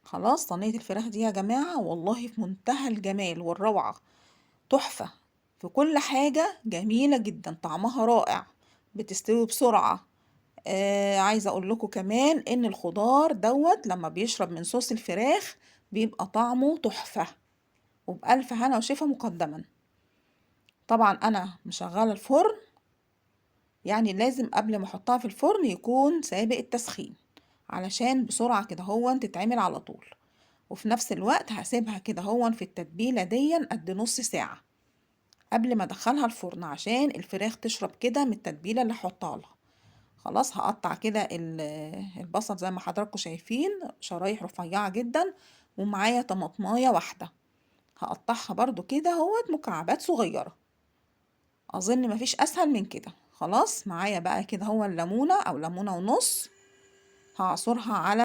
خلاص صينية الفراخ دي يا جماعة والله في منتهى الجمال والروعة، تحفة في كل حاجة، جميلة جدا، طعمها رائع، بتستوي بسرعة. عايزة اقول لكم كمان ان الخضار دوت لما بيشرب من صوص الفراخ بيبقى طعمه تحفة، وبألف هنا وشفا مقدما. طبعا انا مشغلة الفرن، يعني لازم قبل ما احطها في الفرن يكون سابق التسخين علشان بسرعة كده هو تتعمل على طول. وفي نفس الوقت هسيبها كده هو في التتبيلة دي قد نص ساعة قبل ما ادخلها الفرن عشان الفراخ تشرب كده من التتبيلة اللي هحطها لها. خلاص هقطع كده البصل زي ما حضراتكم شايفين شرايح رفيعة جدا، ومعايا طماطماية واحدة هقطعها برضو كده اهوت مكعبات صغيرة. اظن مفيش اسهل من كده. خلاص معايا بقى كده هو الليمونة او ليمونة ونص هعصرها على